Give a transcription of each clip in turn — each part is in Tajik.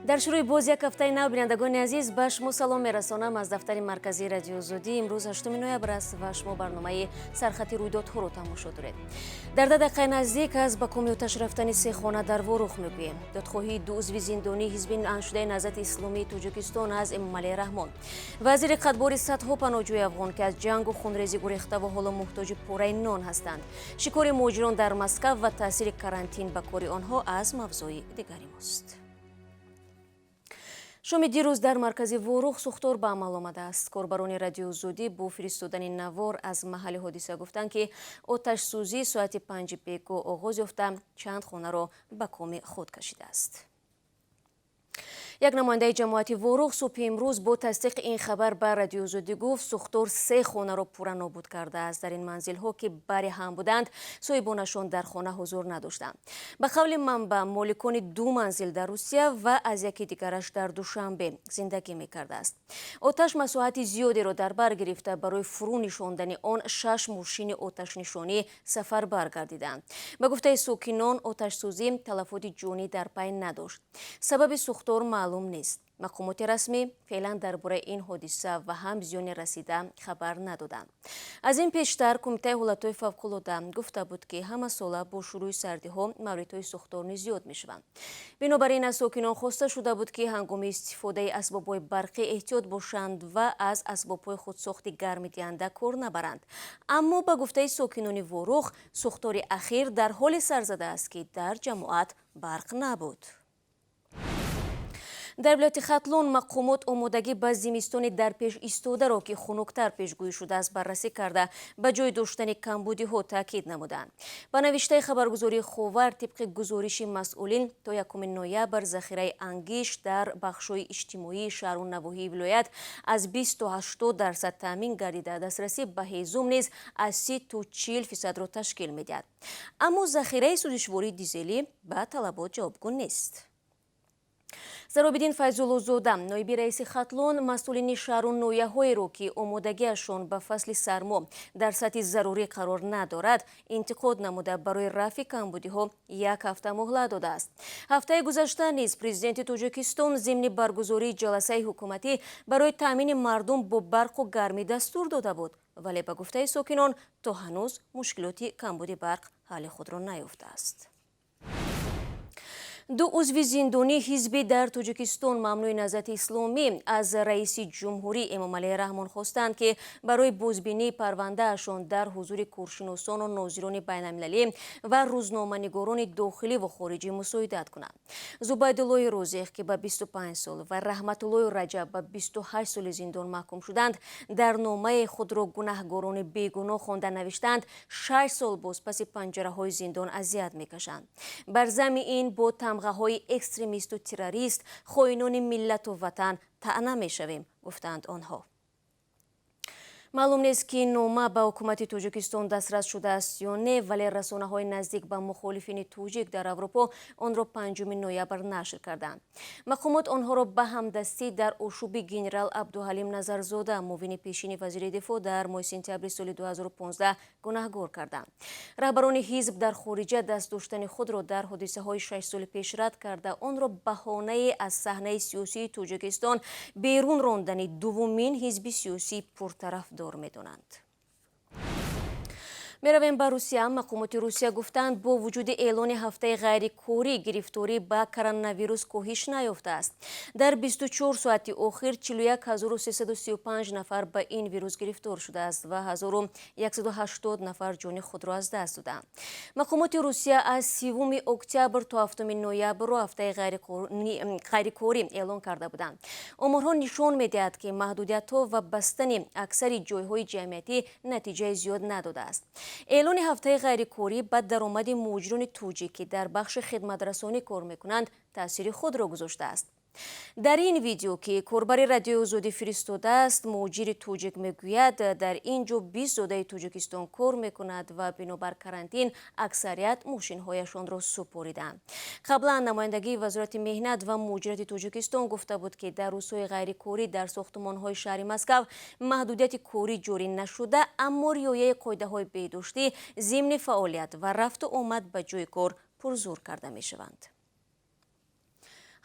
Дар шурӯи боз як ҳафтаи нав, бинандагони азиз, ба шумо салом мерасонам аз дафтари марказии Радиои Озодӣ. Имрӯз 8 ноябр аст ва шумо барномаи сархати рӯйдодҳоро тамошо доред. Дар 10 дақиқаи наздик аз ба коми оташ рафтани се хона дар Ворух мегӯем, додхоҳии ду узви зиндонии ҳизби манъшудаи Наҳзати Исломии Тоҷикистон аз Эмомалӣ Раҳмон, вазири қадбори садҳо паноҳҷӯи афғон, ки аз ҷангу хунрезӣ гурехтаву ҳоло муҳтоҷи пораи нон ҳастанд, шикори муҳоҷирон дар Москав ва таъсири карантин ба кори онҳо аз мавзӯи дигари мост. Шоми дирӯз дар маркази Ворух сӯхтор ба амал омадааст. Корбарони Радиои Озодӣ бо фиристодани навор аз маҳалли ҳодиса гуфтанд, ки оташсӯзӣ соати 5-и бегоҳ оғоз ёфта, чанд хонаро ба коми худ кашидааст. Як намояндаи ҷамоати Ворух субҳи имрӯз бо тасдиқи ин хабар ба Радиои Озодӣ гуфт, сӯхтор се хонаро пурра нобуд кардааст. Дар ин манзилҳо, ки бари ҳам буданд, соҳибонашон дар хона ҳузур надоштанд. Ба қавли манбаъ, моликони ду манзил дар Русия ва аз яки дигараш дар Душанбе зиндагӣ мекардааст. Оташ масоҳати зиёдеро дар бар гирифта, барои фурӯ нишондани он шаш мошини оташнишонӣ сафарбар гардиданд. Ба гуфтаи сокинон, оташсӯзӣ талафоти ҷонӣ дар пай надошт. Сабаби сӯхтор маълум нест. Мақомоти расмӣ феълан дар бораи ин ҳодиса ва ҳам зиёни расида хабар надоданд. Аз ин пештар Кумитаи ҳолатҳои фавқулода гуфта буд, ки ҳамасола бо шурӯи сардиҳо мавридҳои сӯхтор низ зиёд мешаванд. Бинобар ин, аз сокинон хоста шуда буд, ки ҳангоми истифодаи асбобҳои барқӣ эҳтиёт бошанд ва аз асбобҳои худсохти гармидиҳанда кор набаранд. Аммо, ба гуфтаи сокинони Ворух, сӯхтори ахир дар ҳоле сар задааст, ки дар ҷамоат барқ набуд. Дар вилояти Хатлон мақомот омодагӣ ба зимистони дар пеш истодаро, ки хунуктар пешгӯӣ шудааст, баррасӣ карда, ба ҷой доштани камбудиҳо таъкид намуданд. Ба навиштаи хабаргузории Ховар, тибқи гузориши масъулин, то 1 ноябр захираи ангишт дар бахшҳои иҷтимоии шаҳру навоҳии вилоят аз 20 то 80% таъмин гардида, дастрасӣ ба ҳезум низ аз 30 то 40 фисадро ташкил медиҳад. Аммо захираи сӯзишвории дизелӣ ба талабот ҷавобгӯ нест. Заробиддин Файзуллозода, ноиби раиси Хатлон, масъулини шаҳру ноҳияҳоеро, ки омодагиашон ба фасли сармо дар сатҳи зарурӣ қарор надорад, интиқод намуда, барои рафъи камбудиҳо як ҳафта муҳлат додааст. Ҳафтаи гузашта низ Президенти Тоҷикистон зимни баргузории ҷаласаи ҳукуматӣ барои таъмини мардум бо барқу гармӣ дастур дода буд, вале, ба гуфтаи сокинон, то ҳанӯз мушкилоти камбуди барқ ҳалли худро наёфтааст. Ду узви зиндонии ҳизби дар Тоҷикистон мамнӯи Наҳзати Исломӣ аз раиси ҷумҳурӣ Эмомалӣ Раҳмон хостанд, ки барои бозбинии парвандаашон дар ҳузури коршиносону нозирони байналмилалӣ ва рӯзноманигорони дохилӣ ва хориҷӣ мусоидат кунанд. Зубайдуллои Розиқ, ки ба 25 сол, ва Раҳматуллои Раҷаб ба 28 соли зиндон маҳкум шуданд, дар номаи худро гунаҳгорони бегуноҳ хонда навиштанд, 6 сол боз паси панҷараҳои зиндон азият мекашанд. Бар замми ин бо тамғаҳои экстремисту террорист, хоинони миллату ватан таъна мешавем, гуфтаанд онҳо. Маълум нест, ки нома ба ҳукумати Тоҷикистон дастрас шудааст ё не, вале расонаҳои наздик ба мухолифини тоҷик дар Аврупо онро 5 ноябр нашр карданд. Мақомот онҳоро ба ҳамдастӣ дар ошӯби генерал Абдуҳалим Назарзода, муовини пешини вазири дифоъ, дар моҳи сентябри соли 2015 гунаҳгор карданд. Раҳбарони ҳизб дар хориҷа даст доштани худро дар ҳодисаҳои 6 соли пеш рад карда, онро баҳонае аз саҳнаи сиёсии Тоҷикистон берун рондани дуввумин ҳизби сиёсии пуртарафдор медонанд. Меравем ба Русия. Мақомоти Русия гуфтанд, бо вуҷуди эълони ҳафтаи ғайрикорӣ, гирифторӣ ба коронавирус коҳиш наёфтааст. Дар 24 соати охир 41 335 нафар ба ин вирус гирифтор шудааст ва 1180 нафар ҷони худро аз даст доданд. Мақомоти Русия аз 30 октябр то 7 ноябрро ҳафтаи ғайрикорӣ эълон карда буданд. Оморҳо нишон медиҳад, ки маҳдудиятҳо ва бастани аксари ҷойҳои ҷамъиятӣ натиҷаи зиёд надодааст. Эълони ҳафтаи ғайрикорӣ ба даромади муҳоҷирони тоҷик, ки дар бахши хидматрасонӣ кор мекунанд, таъсири худро гузоштааст. Дар ин видео, ки корбари Радиои Озодӣ фиристодааст, муҳоҷири тоҷик мегӯяд, дар ин ҷо 20 зодаи Тоҷикистон кор мекунад ва бинобар карантин аксарият мошинҳояшонро супориданд. Қаблан намояндагии Вазорати меҳнат ва муҳоҷирати Тоҷикистон гуфта буд, ки дар рӯзҳои ғайрикорӣ дар сохтумонҳои шаҳри Москав маҳдудияти корӣ ҷорӣ нашуда, аммо риояи қоидаҳои беҳдоштӣ зимни фаъолият ва рафту омад ба ҷои кор пурзур карда мешаванд.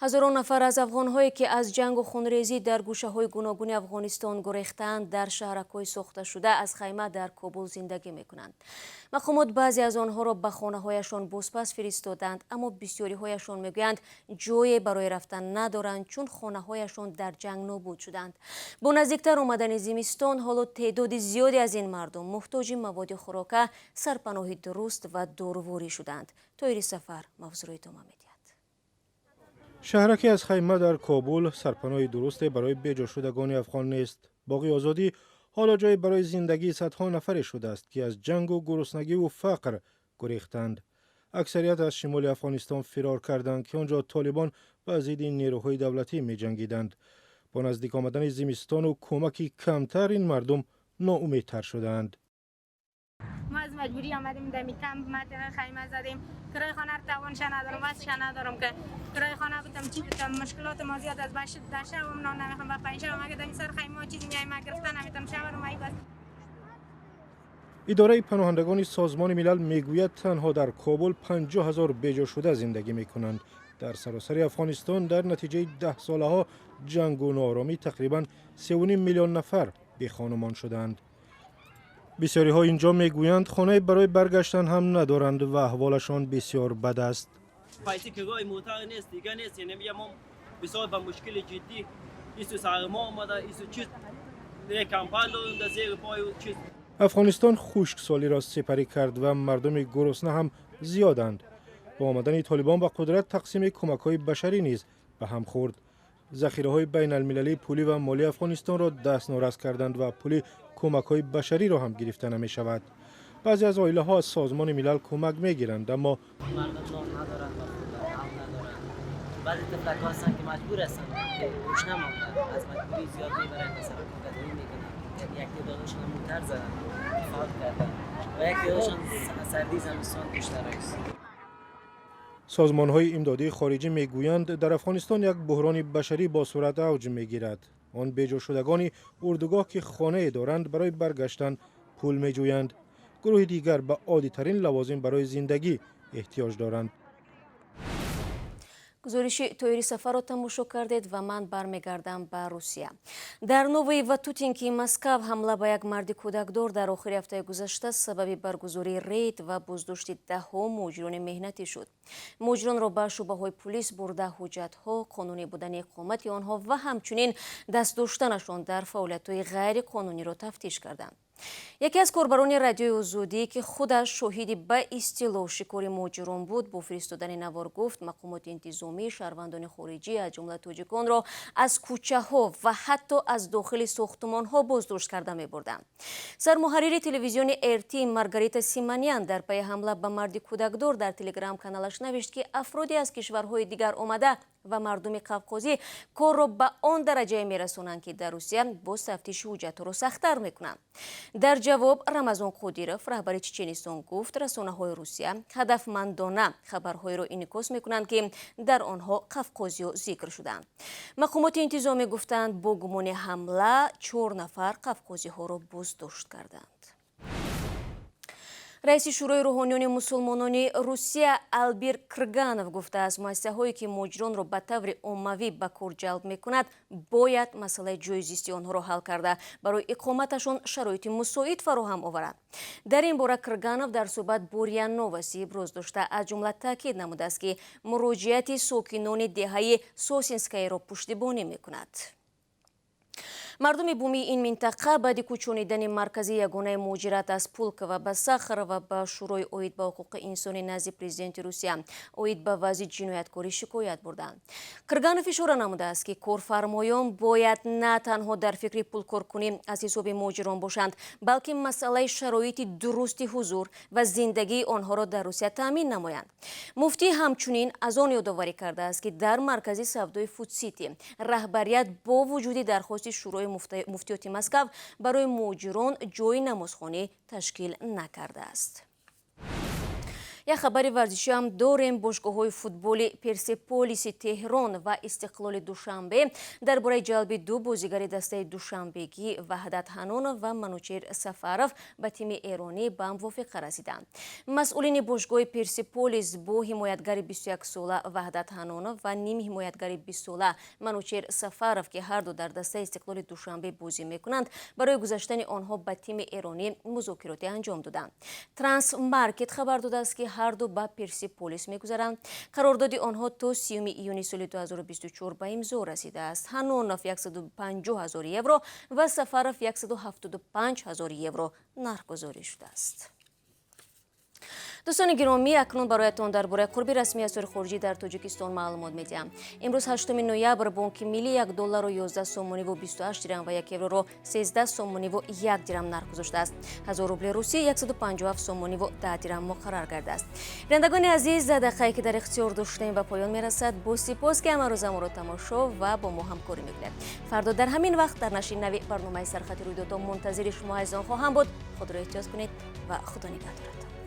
Ҳазорон нафар аз афғонҳое, ки аз ҷангу хунрезӣ дар гӯшаҳои гуногуни Афғонистон гурехтаанд, дар шаҳракҳои сохташуда аз хайма дар Кобул зиндагӣ мекунанд. Мақомот баъзе аз онҳоро ба хонаҳояшон бозпас фиристоданд, аммо бисёриҳояшон мегӯянд, ҷое барои рафтан надоранд, чун хонаҳояшон дар ҷанг нобуд шуданд. Бо наздиктар омадани зимистон ҳоло теъдоди зиёде аз ин мардум муҳтоҷи маводи хӯрока, сарпаноҳи дуруст ва доруворӣ шуданд. Тоҳири Сафар мавзӯъро идома медиҳад. Шаҳраке аз хайма дар Кобул сарпаноҳи дурусте барои беҷошудагони афғон нест. Боғи Озодӣ ҳоло ҷое барои зиндагии садҳо нафаре шудааст, ки аз ҷангу гуруснагиву фақр гурехтанд. Аксарият аз шимоли Афғонистон фирор карданд, ки он ҷо Толибон ба зидди нерӯҳои давлатӣ меҷангиданд. Бо наздик омадани зимистону кӯмаки камтар ин мардум ноумедтар шудаанд. ما از مجبوری آمدیم دمی کمپ، ما خیمه زدیم. کرای خانه رو توانش ندارم، وسش ندارم که کرای خانه بتم، چی بتم. مشکلات ما زیاد از باش. در شب هم نان نمیخوام و پنج شب مگه دمی سر خیمه چیزی میای، ما گرفتن نمیتم شب رو بس. Идораи паноҳандагони Созмони Милал мегӯяд, танҳо дар Кобул 50 000 беҷошуда зиндагӣ мекунанд. Дар саросари Афғонистон дар натиҷаи даҳсолаҳо ҷангу нооромӣ тақрибан 3,5 миллион нафар бехонумон шуданд. Бисёриҳо инҷо мегӯянд, хонае барои баргаштан ҳам надоранд ва аҳволашон бисёр бад аст. پیسه که راه موتر نیست، دیگه نیست. یعنی ما بسیار به مشکل جدی ایسو سرما آمده، ایسو چیز دیگه کمپل داریم در زیر پای و چیز. Афғонистон хушксолиро сипарӣ кард ва мардуми гурусна ҳам зиёданд. Бо омадани Толибон ба қудрат тақсими кӯмакҳои башарӣ низ ба ҳам хӯрд. Захираҳои байналмилалии пулӣ ва молии Афғонистонро дастнорас карданд ва пули кӯмакҳои башариро ҳам гирифта намешавад. Баъзе аз оилаҳо аз Созмони Милал кӯмак мегиранд, аммо مردم نان ندارن و خوردن هم ندارن. بعضی طفلک هستن که مجبور هستن که گشنه ماندن، از مجبوری زیاد میبرن به سرک گدایی میکنن. یک تعدادشون هم موتر زدن، فوت کردن و یک تعدادشون سردی زمستان کشته رئیس. Созмонҳои имдодии хориҷӣ мегӯянд, дар Афғонистон як буҳрони башарӣ бо суръат авҷ мегирад. Он беҷошудагони урдугоҳ, ки хонае доранд, барои баргаштан пул меҷӯянд. Гурӯҳи дигар ба оддитарин лавозим барои зиндагӣ эҳтиёҷ доранд. Гузориши Тоҳири Сафарро тамошо кардед ва ман бармегардам ба Русия. Дар Новые Ватутинкии Москав ҳамла ба як марди кӯдакдор дар охири ҳафтаи гузашта сабаби баргузории рейд ва боздошти даҳҳо муҳоҷирони меҳнатӣ шуд. Муҳоҷиронро ба шӯъбаҳои пулис бурда, ҳуҷҷатҳо, қонунӣ будани иқомати онҳо ва ҳамчунин даст доштанашон дар фаъолиятҳои ғайриқонуниро тафтиш карданд. Яке аз корбарони Радиои Озодӣ, ки худаш шоҳиди ба истилоҳ шикори муҳоҷирон буд, бо фиристодани навор гуфт, мақомоти интизомӣ шаҳрвандони хориҷӣ, аз ҷумла тоҷиконро, аз кӯчаҳо ва ҳатто аз дохили сохтумонҳо боздошт карда мебурданд. Сармуҳаррири телевизиони РТ Маргарита Симонян дар пайи ҳамла ба марди кӯдакдор дар телеграм каналаш навишт, ки афроде аз кишварҳои дигар омада ва мардуми қавқозӣ корро ба он дараҷае мерасонанд, ки дар Русия боз тафтиши ҳуҷҷатҳоро сахттар мекунанд. Дар ҷавоб Рамазон Қодиров, раҳбари Чеченистон, гуфт, расонаҳои Русия ҳадафмандона хабарҳоеро инъикос мекунанд, ки дар онҳо қавқозиё зикр шуданд. Мақомоти интизомӣ гуфтанд, бо гумони ҳамла чор нафар қавқозиҳоро боздошт карданд. Раиси Шӯрои рӯҳониёни мусулмонони Русия Албир Крганов гуфтааст, муассисаҳое, ки муҳоҷиронро ба таври оммавӣ ба кор ҷалб мекунад, бояд масъалаи ҷойи зисти онҳоро ҳал карда, барои иқоматашон шароити мусоид фароҳам оварад. Дар ин бора Крганов дар суҳбат бо РИА Новости иброз дошта, аз ҷумла таъкид намудааст, ки муроҷиати сокинони деҳаи Сосинскаяро пуштибонӣ мекунад. Мардуми бумии ин минтақа баъди кӯчонидани маркази ягонаи муҳоҷират аз Пулково ба Сахарово ба Шӯрои оид ба ҳуқуқи инсони назди Президенти Русия оид ба вазъи ҷинояткорӣ шикоят бурданд. Крганов ишора намудааст, ки корфармоён бояд на танҳо дар фикри пулкоркунӣ аз ҳисоби муҳоҷирон бошанд, балки масъалаи шароити дурусти ҳузур ва зиндагии онҳоро дар Русия таъмин намоянд. Муфтӣ ҳамчунин аз он ёдоварӣ кардааст, ки дар маркази савдои Фудсити раҳбарият бо вуҷуди дархости Шӯрои муфтиёти Москав барои муҳоҷирон ҷойи намозхонӣ ташкил накардааст. Як хабари варзишӣ ҳам дорем. Бошгоҳҳои футболи Персеполиси Теҳрон ва Истиқлоли Душанбе дар бораи ҷалби ду бозигари дастаи душанбегӣ, Ваҳдат Ҳанонов ва Манучер Сафаров, ба тими эронӣ ба мувофиқа расиданд. Масъулини бошгоҳи Персеполис бо ҳимоятгари 21-сола Ваҳдат Ҳанонов ва нимҳимоятгари 20-сола Манучер Сафаров, ки ҳарду дар дастаи Истиқлоли Душанбе бозӣ мекунанд, барои гузаштани онҳо ба тими эронӣ музокироте анҷом доданд. Трансмаркет хабар додааст, ки ҳарду ба Персеполис мегузаранд. Қарордоди онҳо то 30 июни соли 2024 ба имзо расидааст. Ҳанонов 150 ҳазор евро ва Сафаров 175 ҳазор евро нархгузорӣ шудааст. Дӯстони гиромӣ, акнун бароятон дар бораи қурби расмии асъори хориҷӣ дар Тоҷикистон маълумот медиҳам. Имрӯз, 8 ноябр, Бонки Миллӣ 1 долларро 11 сомониву 28 дирам ва 1 евроро 13 сомониву 1 дирам нарх гузоштааст. 1000 рубли русӣ 157 сомониву 10 дирам муқаррар гардааст. Бинандагони азиз, дақиқае, ки дар ихтиёр доштем, ба поён мерасад. Бо сипос, ки ҳамарӯза моро тамошо ва бо мо ҳамкорӣ мекунед. Фардо дар ҳамин вақт дар нашри нави барномаи «Сархати рӯйдодҳо» мунтазири шумо азизон хоҳам буд. Худро эҳтиёт кунед ва Худо нигаҳдоратон.